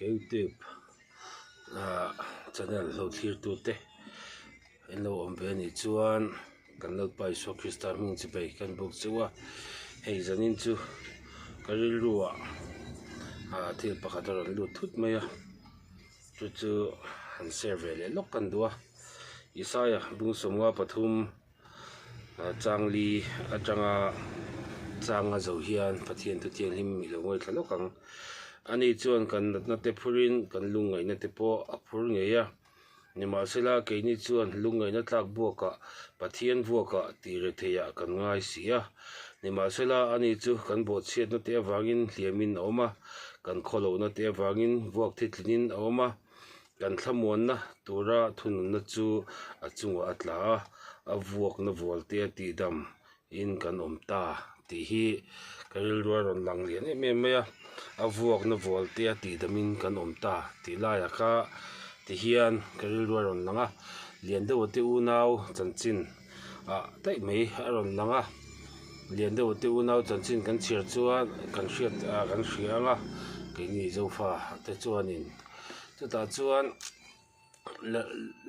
Ka youtube ah channel lo thlir tu te in lo awm ve anih chuan kan Lalpa Isua Krista hming chu bei kan buk chauh a hei zanin chu ka rilru ah ah thil pakhat a rawn lut thut mai a chu chu han share ve leh lawk kan duh a Isaia bung 53. Changli atanga changa zo hian Pathian thu thianghlim i lo ngaithla lawk ang. Ani chuan kan natna te phurin kan lungngaihna te pawh a phur ngei a. Nimahsela keini chuan lungngaihna tlak buakah Pathian vuakah tih re theiah kan ngai si a. Nimahsela ani chu kan bawhchhiatna te avangin hliamin a awm a, kan khawlohna te avangin vuak thitlinin a awm a. Kan thlamuanna tura thununna chu a chungah a tla a, a vuakna vualte a tihdam in kan awm ta tih hi ka rilru a rawn lang lian em em mai a, a vuakna vualte a tihdam in kan awm ta tih laiah kha ti hian ka rilru a rawn lang a, lian deuh te unau chanchin ah daih mai a rawn lang a, lian deuh te unau chanchin kan chhiar chuan kan hriat ah kan hria ang a, keini zofa te chuanin. Chutah chuan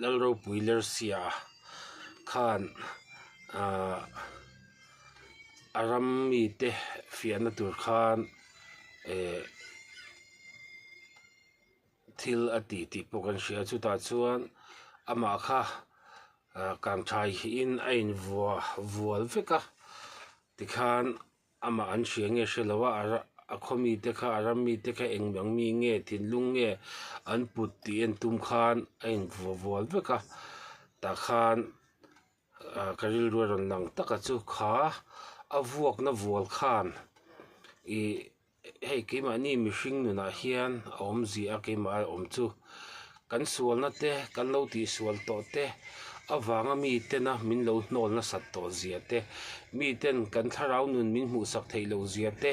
Lalropui Lersia khan ahh a ram mite fiahna tur khan eh thil a ti tih pawh kan hria chutah chuan amah kha ah kangthai in a invuah vual vek a tikhan. Amah an hria nge hre lo a, a khaw mite kha, a ram mite kha eng ang mi nge, thinlung nge an put tih en tum khan a invuah vual vek a, tah khan ka rilru a rawn lang tak a chu kha a vuakna vual khan ih hei keimahni mihring nunah hian a awmzia a keimah a awm chu. Kan sualna te, kan lo tihsual tawh te avanga mitena min lo hnawl nasat tawh zia te, miten kan thlarau nun min hmuhsak theih loh zia te,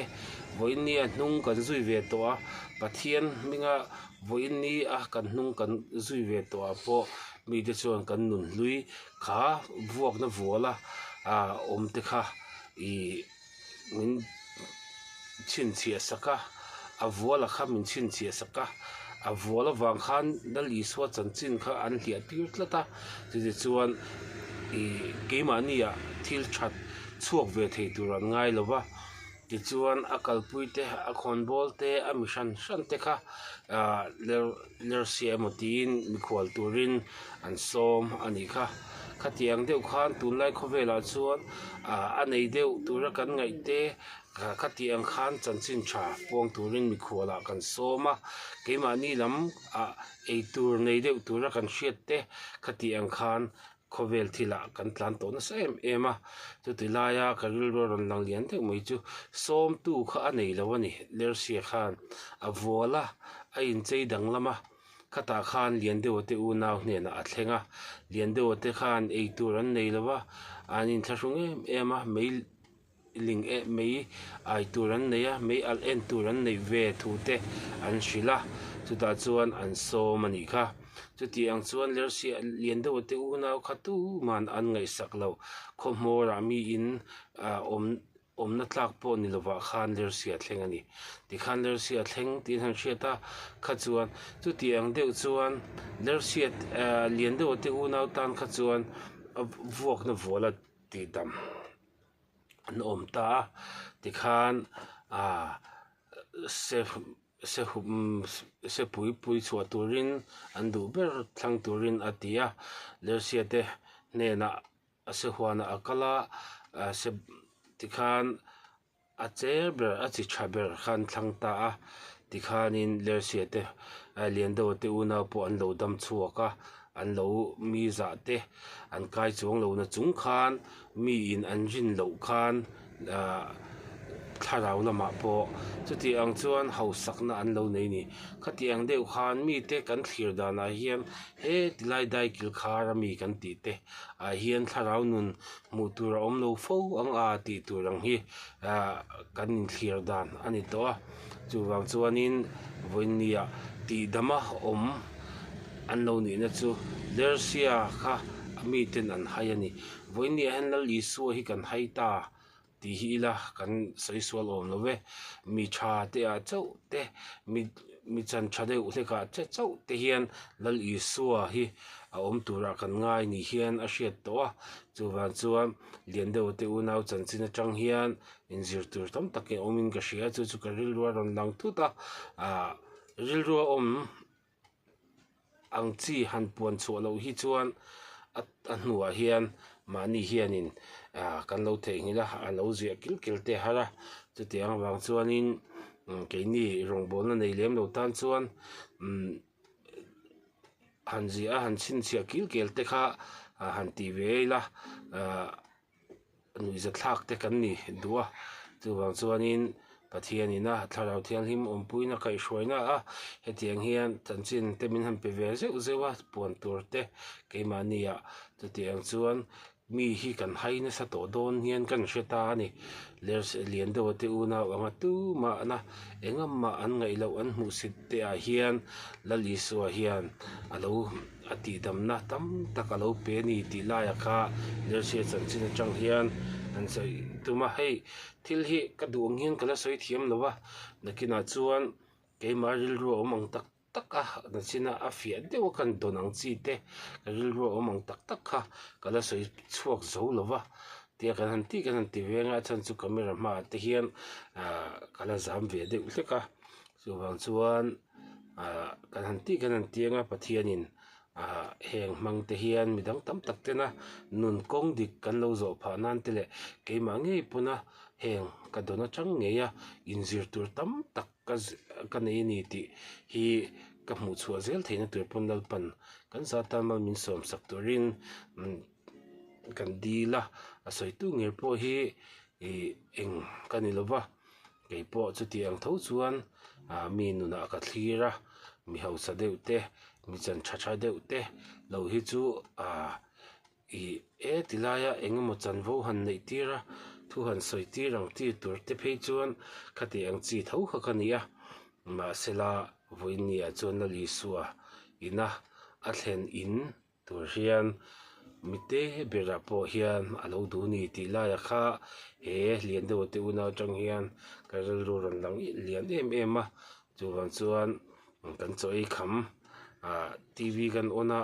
vawiinnia hnung kan zui ve tawh a, Pathian hminga vawiinnia kan hnung kan zui ve tawh ah pawh mite chuan kan nun hlui kha vuakna vuala awm te kha ih. min chhinchhiah sak a, a vuala kha min chhinchhiah sak a, a vual avang khan Lal Isua chanchin kha an hliah tir tlat a, chutichuan ih keimahni ah thil that chhuak ve thei tur an ngai lo va, tichuan a kalpui te a khawnbawl te a mi hran hran te kha ah ler lersia emaw tiin mikhual turin an sawm a nih kha. Khatiang deuh khan tunlai khawvelah chuan ah a nei deuh tura kan ngaih te khatiang khan chanchin tha puang turin mikhualah kan sawm a, keimahni lam ah eitur nei deuh tura kan hriat te khatiang khan khawvel thilah kan tlan tawh nasa em em a, chuti laia ka rilru a rawn lang lian deuh mai chu sawmtu kha a nei lo a ni Lersia khan a vual a, a inchei danglam a. Khatah khan Liandeuha te unau hnenah a thleng a, Liandeuha te khan ei tur an nei lo va, an inthlahrung em em a, mei ling eh mei ai tur an nei a, mei alh en tur an neih ve thu te an hrilh a, chutah chuan an sawm a nih kha. Chuti ang chuan Lersia Liandeuha te unau kha tuman an ngaihsak lo, khaw hmawrah miin awm awmna tlak pawh ni lovah khan Lersia thleng a ni. Tikhan Lersia thleng tiin han hriat a, kha chuan chuti ang deuh chuan Lersia lian deuh te unau tan kha chuan a vuakna vuala tihdam an awm ta a, tikhan ah sepui pui chhuah turin an duh ber thlang turin a ti a, Lersia te hnenah a sehuanah a kal a ah se tikhan a cher ber a chi tha ber kha an thlang ta a tikhanin lersia te lian deuh te unau pawh an lo dam chhuak a an lo mi zah te an kai chuang lo na chung khan mi in an rin loh khan ah thlarau lamah pawh chuti ang chuan hausakna an lo nei a ni khatiang deuh khan mite kan thlir danah hian he tilai daikil khar ami kan tih te. ah hian thlarau nun hmuh tur a awm lo fo ang a tih tur ang hi ah kan inthlir dan a ni tawh a chuvang chuanin vawinia tih dama awm an lo nihna chu Lersia kha a miten an hai a ni vawinia hian Lal Isua hi kan hai ta. Tih hi ila kan sawi sual awm lo ve. Mi tha te ah chauh te, mi mi chan tha deuh hlek ah che chauh te hian Lal Isua hi a awm turah kan ngai ni hian a hriat tawh a. Chuvang chuan lian deuh te unau chanchin atang hian inzir tur tam tak in awmin ka hria a, chu chu ka rilru a rawn lang thut a, ah rilru a awm. ang chi han puan chhuah loh hi chuan a a hnuah hian mahni hianin ah kan lo theihnghilh a a lo ziah kil kil te har a chutiang avang chuanin keini rawngbawlna nei lem lo tan chuan umm han ziah a han chhinchhiah kil kel te kha han tih ve ila ah. Nuihzathlak te kan ni duh a, chuvang chuanin Pathianin a Thlarau Thianghlim awmpuina kaihhruaina a, hetiang hian chanchin te min han pe ve zeuh zeuh a, puan tur te keimahniah chutiang chuan mi hi kan hai nasa tawh dawn hian kan hre ta a ni. Lian deuha te unau anga tumahna engamah an ngaih loh an hmuhsit te ah hian Lal Isua hian a lo a tihdamna tam tak a lo pe a ni tih laiah kha Lersia chanchin atang hian an sawi tum a, hei thil hi ka duh ang hian ka la sawi thiam lo va, nakinah chuan keimah rilru a awm ang tak tak a, nachina a fiah deuh a kan dawn ang chi te ka rilru a awm ang tak tak kha ka la sawi chhuak zo lo va, tia kan han tih kan han ti ve anga a chhan chu camera hmaah te hian ah ka la zam ve deuh hlek a, chuvang chuan ah kan han tih kan han ti anga Pathianin ah heng hmang te hian midang tam tak tena nun kawng dik kan lo zawh phah nan te leh keimah ngei pawna heng ka dawn atang ngei a inzir tur tam tak ka ka nei a ni tih hi ka hmuh chhuah zel theihna tur pawn Lalpan kan zat tan mal min sawm sak turin kan dil a, a sawitu ngei pawh hi ih eng ka ni lo va, kei pawh chuti ang tho chuan ah mi nunah ka thlir a, mi hausa deuh te mi chan tha tha deuh te lo hi chu ah. Ih e ti laia eng emaw chanvo han neih tir a, thu han sawi tir ang tir tur te phei chuan khati ang chi tho kha ka ni a, mahsela vawiinniah chuan Lal Isua ina a thlen in tur hian mite berah pawh hian a lo duh ni tih laia kha he lian deuh te unau atang hian ka rilru rawn lang lian em em a, chuvang chuan Kan chaw ei kham ah T_V kan on a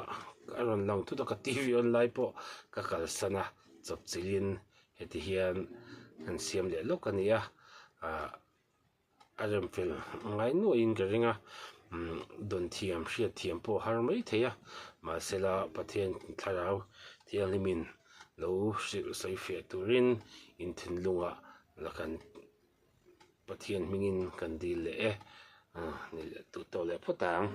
a rawn lang thut a ka T_V on lai pawh ka kalsan a chawp chilhin heti hian an siam leh lawk a ni a ah a rem fel ngai nuaihin ka ring a umm dawn thiam hriat thiam pawh a har mai thei a mahsela Pathian thlarau thianghlimin lo hrilh sawi fiah turin inthinlungah la kan. Pathian hmingin kan dil leh e, ni leh tawh leh phawt ang.